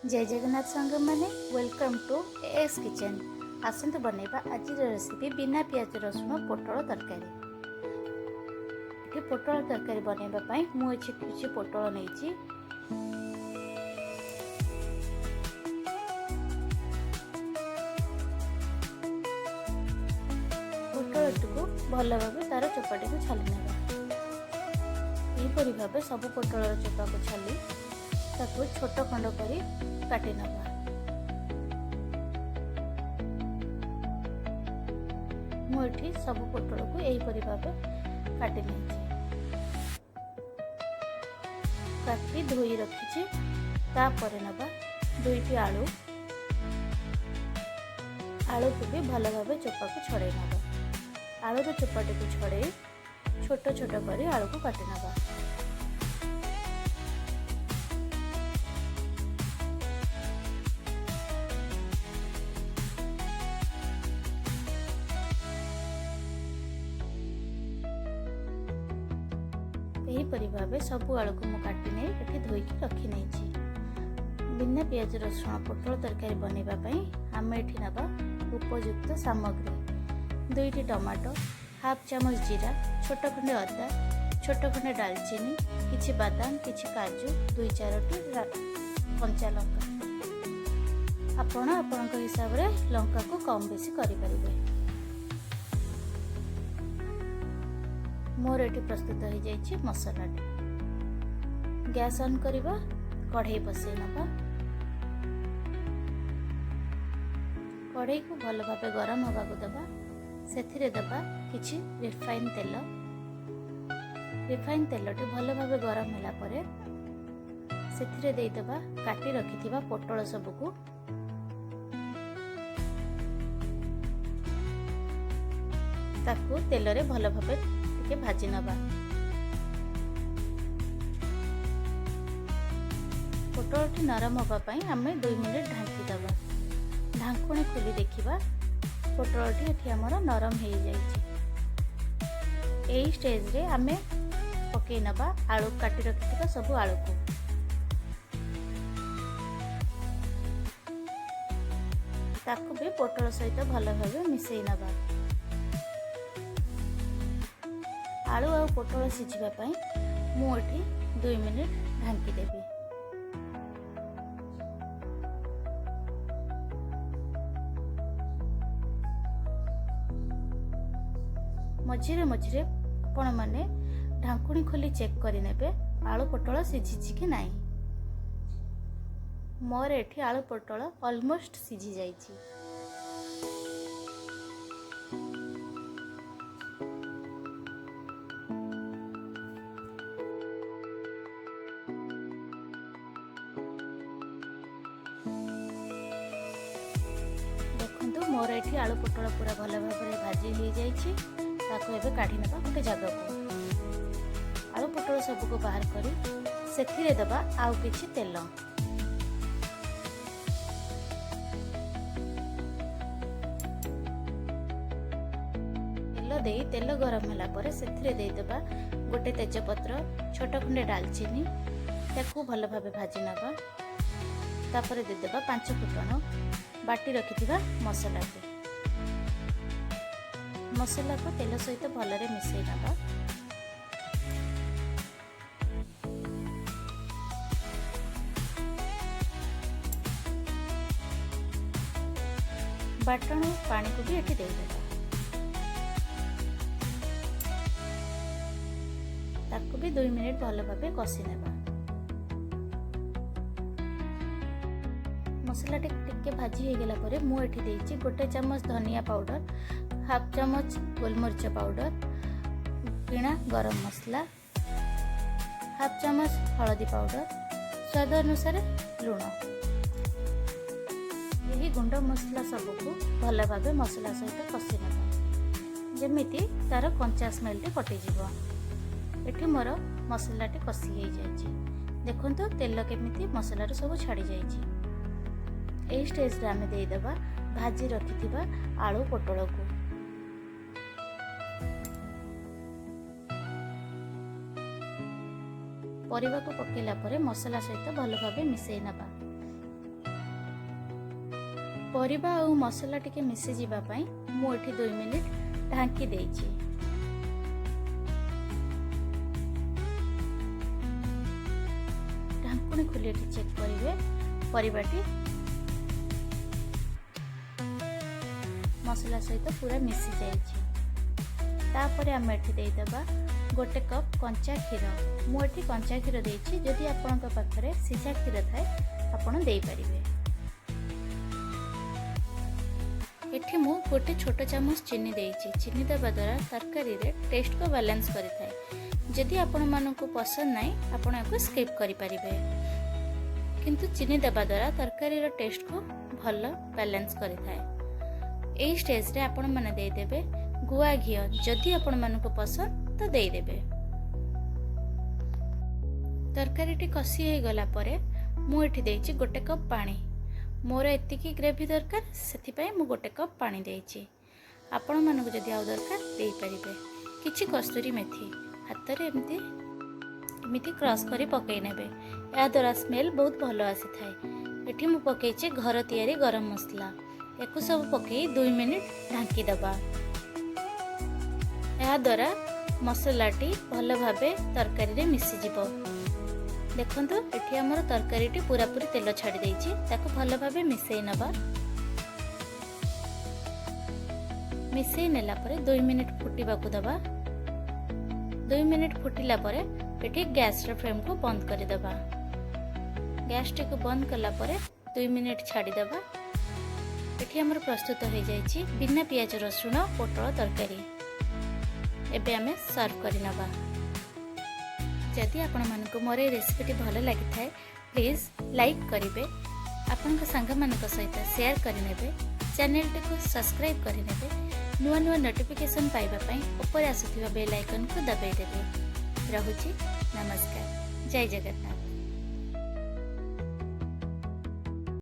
ଜୟ ଜଗନ୍ନାଥ ସାଙ୍ଗମାନେ, welcome to S kitchen. ଆସନ୍ତୁ ବନେଇବା ଆଜିର ରେସିପି, ବିନା ପିଆଜ ରସୁଣ ପୋଟଳ ତରକାରୀ। ଏଠି ପୋଟଳ ତରକାରୀ ବନେଇବା ପାଇଁ ମୁଁ ଏଠି କିଛି ପୋଟଳ ନେଇଛି। ପୋଟଳଟିକୁ ଭଲ ଭାବେ ତାର ଚୋପାଟିକୁ ଛାଲି ନେବା। ଏହିପରି ଭାବେ ସବୁ ପୋଟଳର ଚୋପାକୁ ଛାଲି ତାକୁ ଛୋଟ ଖଣ୍ଡ କରି କାଟି ନେବା। ମୁଁ ଏଠି ସବୁ ପୋଟଳକୁ ଏହିପରି ଭାବେ କାଟି ନେଇଛି। କାଟି ଧୋଇ ରଖିଛି। ତାପରେ ନେବା ଦୁଇଟି ଆଳୁ। ଆଳୁକୁ ବି ଭଲ ଭାବେ ଚୋପାକୁ ଛଡ଼େଇ ନେବା। ଆଳୁର ଚୋପାଟିକୁ ଛଡ଼େଇ ଛୋଟ ଛୋଟ କରି ଆଳୁକୁ କାଟି ନେବା। ଏହିପରି ଭାବେ ସବୁ ଆଳୁକୁ ମୁଁ କାଟି ନେଇ ଏଠି ଧୋଇକି ରଖି ନେଇଛି। ବିନା ପିଆଜ ରସୁଣ ପୋଟଳ ତରକାରୀ ବନେଇବା ପାଇଁ ଆମେ ଏଠି ନେବା ଉପଯୁକ୍ତ ସାମଗ୍ରୀ: ଦୁଇଟି ଟମାଟୋ, ହାଫ୍ ଚାମଚ ଜିରା, ଛୋଟ ଖଣ୍ଡେ ଅଦା, ଛୋଟ ଖଣ୍ଡେ ଡାଲଚିନି, କିଛି ବାଦାମ, କିଛି କାଜୁ, ଦୁଇ ଚାରୋଟି କଞ୍ଚା ଲଙ୍କା। ଆପଣ ଆପଣଙ୍କ ହିସାବରେ ଲଙ୍କାକୁ କମ୍ ବେଶୀ କରିପାରିବେ। ମୋର ଏଠି ପ୍ରସ୍ତୁତ ହୋଇଯାଇଛି ମସଲାଟି। ଗ୍ୟାସ୍ ଅନ୍ କରିବା, କଢ଼େଇ ବସେଇ ନେବା। କଢ଼େଇକୁ ଭଲ ଭାବେ ଗରମ ହେବାକୁ ଦେବା। ସେଥିରେ ଦେବା କିଛି ରିଫାଇନ୍ ତେଲ। ରିଫାଇନ୍ ତେଲଟି ଭଲ ଭାବେ ଗରମ ହେଲା ପରେ ସେଥିରେ ଦେଇଦେବା କାଟି ରଖିଥିବା ପୋଟଳ ସବୁକୁ। ତାକୁ ତେଲରେ ଭଲ ଭାବେ ଟିକେ ଭାଜି ନେବା। ପୋଟଳଟି ନରମ ହେବା ପାଇଁ ଆମେ 2 ମିନିଟ୍ ଢାଙ୍କି ଦେବା। ଢାଙ୍କୁଣୀ ଖୋଲି ଦେଖିବା, ପୋଟଳଟି ଏଠି ଆମର ନରମ ହେଇଯାଇଛି। ଏଇ ଷ୍ଟେଜରେ ଆମେ ପକେଇ ନେବା ଆଳୁ, କାଟି ରଖିଥିବା ସବୁ ଆଳୁକୁ। ତାକୁ ବି ପୋଟଳ ସହିତ ଭଲ ଭାବେ ମିଶାଇ ନେବା। ଆଳୁ ଆଉ ପୋଟଳ ସିଝିବା ପାଇଁ ମୁଁ ଏଠି 2 ମିନିଟ୍ ଢାଙ୍କି ଦେବି। ମଝିରେ ମଝିରେ ଆପଣମାନେ ଢାଙ୍କୁଣୀ ଖୋଲି ଚେକ୍ କରିନେବେ, ଆଳୁ ପୋଟଳ ସିଝିଛି କି ନାହିଁ। ମୋର ଏଠି ଆଳୁ ପୋଟଳ ଅଲମୋଷ୍ଟ ସିଝି ଯାଇଛି। ଦେଖନ୍ତୁ, ମୋର ଏଠି ଆଳୁ ପୋଟଳ ପୁରା ଭଲ ଭାବରେ ଭାଜି ହେଇଯାଇଛି। ତାକୁ ଏବେ କାଢ଼ି ନେବା ଗୋଟେ ଜାଗାକୁ। ଆଳୁ ପୋଟଳ ସବୁକୁ ବାହାର କରି ସେଥିରେ ଦେବା ଆଉ କିଛି ତେଲ। ତେଲ ଦେଇ ତେଲ ଗରମ ହେଲା ପରେ ସେଥିରେ ଦେଇଦେବା ଗୋଟେ ତେଜପତ୍ର, ଛୋଟ ଖଣ୍ଡେ ଡାଲଚିନି। ତାକୁ ଭଲ ଭାବେ ଭାଜି ନେବା। ତାପରେ ଦେଇଦେବା ପାଞ୍ଚ ଫୁଟଣ, ବାଟି ରଖିଥିବା ମସଲାକୁ। ମସଲାକୁ ତେଲ ସହିତ ଭଲରେ ମିଶାଇ ନେବା। ବାଟଣ ପାଣିକୁ ବି ଏଠି ଦେଇଦେବା। ତାକୁ ବି 2 ମିନିଟ୍ ଭଲ ଭାବେ କଷି ନେବା। ମସଲାଟି ଟିକେ ଭାଜି ହେଇଗଲା ପରେ ମୁଁ ଏଠି ଦେଇଛି ଗୋଟେ ଚାମଚ ଧନିଆ ପାଉଡ଼ର, ହାଫ୍ ଚାମଚ ଗୋଲମରିଚ ପାଉଡ଼ର, କିଣା ଗରମ ମସଲା, ହାଫ୍ ଚାମଚ ହଳଦୀ ପାଉଡ଼ର, ସ୍ୱାଦ ଅନୁସାରେ ଲୁଣ। ଏହି ଗୁଣ୍ଡ ମସଲା ସବୁକୁ ଭଲ ଭାବେ ମସଲା ସହିତ କଷି ନେବା, ଯେମିତି ତାର କଞ୍ଚା ସ୍ମେଲଟି କଟିଯିବ। ଏଠି ମୋର ମସଲାଟି କଷି ହେଇଯାଇଛି। ଦେଖନ୍ତୁ, ତେଲ କେମିତି ମସଲାରୁ ସବୁ ଛାଡ଼ି ଯାଇଛି। ଏହି ଷ୍ଟେଜରେ ଆମେ ଦେଇଦେବା ଭାଜି ରଖିଥିବା ଆଳୁ ପୋଟଳକୁ। ପରିବାକୁ ପକେଇଲା ପରେ ମସଲା ସହିତ ଭଲ ଭାବେ ମିଶାଇ ନେବା। ପରିବା ଆଉ ମସଲା ଟିକେ ମିଶିଯିବା ପାଇଁ ମୁଁ ଏଠି 2 ମିନିଟ୍ ଢାଙ୍କି ଦେଇଛି। ଢାଙ୍କୁଣୀ ଖୋଲି ଏଠି ଚେକ୍ କରିବେ, ପରିବାଟି ମସଲା ସହିତ ପୁରା ମିଶି ଯାଇଛି। ତାପରେ ଆମେ ଏଠି ଦେଇଦେବା 1 କପ୍ କଞ୍ଚା କ୍ଷୀର। ମୁଁ ଏଠି କଞ୍ଚା କ୍ଷୀର ଦେଇଛି। ଯଦି ଆପଣଙ୍କ ପାଖରେ ସିଝା କ୍ଷୀର ଥାଏ, ଆପଣ ଦେଇପାରିବେ। ଏଠି ମୁଁ ଗୋଟେ ଛୋଟ ଚାମଚ ଚିନି ଦେଇଛି। ଚିନି ଦେବା ଦ୍ୱାରା ତରକାରୀରେ ଟେଷ୍ଟକୁ ବାଲାନ୍ସ କରିଥାଏ। ଯଦି ଆପଣମାନଙ୍କୁ ପସନ୍ଦ ନାହିଁ, ଆପଣ ଏହାକୁ ସ୍କିପ୍ କରିପାରିବେ। କିନ୍ତୁ ଚିନି ଦେବା ଦ୍ୱାରା ତରକାରୀର ଟେଷ୍ଟକୁ ଭଲ ବାଲାନ୍ସ କରିଥାଏ। ଏଇ ଷ୍ଟେଜରେ ଆପଣମାନେ ଦେଇଦେବେ ଗୁଆ ଘିଅ। ଯଦି ଆପଣମାନଙ୍କୁ ପସନ୍ଦ ତ ଦେଇଦେବେ। ତରକାରୀଟି କଷି ହେଇଗଲା ପରେ ମୁଁ ଏଠି ଦେଇଛି 1 କପ୍ ପାଣି। ମୋର ଏତିକି ଗ୍ରେଭି ଦରକାର, ସେଥିପାଇଁ ମୁଁ 1 କପ୍ ପାଣି ଦେଇଛି। ଆପଣମାନଙ୍କୁ ଯଦି ଆଉ ଦରକାର, ଦେଇପାରିବେ। କିଛି କସ୍ତୁରୀ ମେଥି ହାତରେ ଏମିତି ଏମିତି କ୍ରସ୍ କରି ପକାଇ ନେବେ। ଏହାଦ୍ୱାରା ସ୍ମେଲ୍ ବହୁତ ଭଲ ଆସିଥାଏ। ଏଠି ମୁଁ ପକାଇଛି ଘର ତିଆରି ଗରମ ମସଲା। ୟାକୁ ସବୁ ପକାଇ 2 ମିନିଟ୍ ଢାଙ୍କି ଦେବା। ଏହାଦ୍ୱାରା ମସଲାଟି ଭଲ ଭାବେ ତରକାରୀରେ ମିଶିଯିବ। ଦେଖନ୍ତୁ, ଏଠି ଆମର ତରକାରୀଟି ପୁରାପୁରି ତେଲ ଛାଡ଼ି ଦେଇଛି। ତାକୁ ଭଲ ଭାବେ ମିଶାଇ ନେବା। ମିଶାଇ ନେଲା ପରେ 2 ମିନିଟ୍ ଫୁଟିବାକୁ ଦେବା। 2 ମିନିଟ୍ ଫୁଟିଲା ପରେ ଏଠି ଗ୍ୟାସ୍ର ଫ୍ଲେମ୍କୁ ବନ୍ଦ କରିଦେବା। ଗ୍ୟାସ୍ଟିକୁ ବନ୍ଦ କଲା ପରେ 2 ମିନିଟ୍ ଛାଡ଼ିଦେବା। ଏଠି ଆମର ପ୍ରସ୍ତୁତ ହୋଇଯାଇଛି ବିନା ପିଆଜ ରସୁଣ ପୋଟଳ ତରକାରୀ। ଏବେ ଆମେ ସର୍ଭ କରିନେବା। ଯଦି ଆପଣମାନଙ୍କୁ ମୋର ଏ ରେସିପିଟି ଭଲ ଲାଗିଥାଏ, ପ୍ଲିଜ୍ ଲାଇକ୍ କରିବେ, ଆପଣଙ୍କ ସାଙ୍ଗମାନଙ୍କ ସହିତ ସେୟାର କରିନେବେ, ଚ୍ୟାନେଲଟିକୁ ସବସ୍କ୍ରାଇବ୍ କରିନେବେ। ନୂଆ ନୂଆ ନୋଟିଫିକେସନ୍ ପାଇବା ପାଇଁ ଉପରେ ଆସୁଥିବା ବେଲ୍ ଆଇକନ୍କୁ ଦବାଇ ଦେବେ। ରହୁଛି, ନମସ୍କାର, ଜୟ ଜଗନ୍ନାଥ।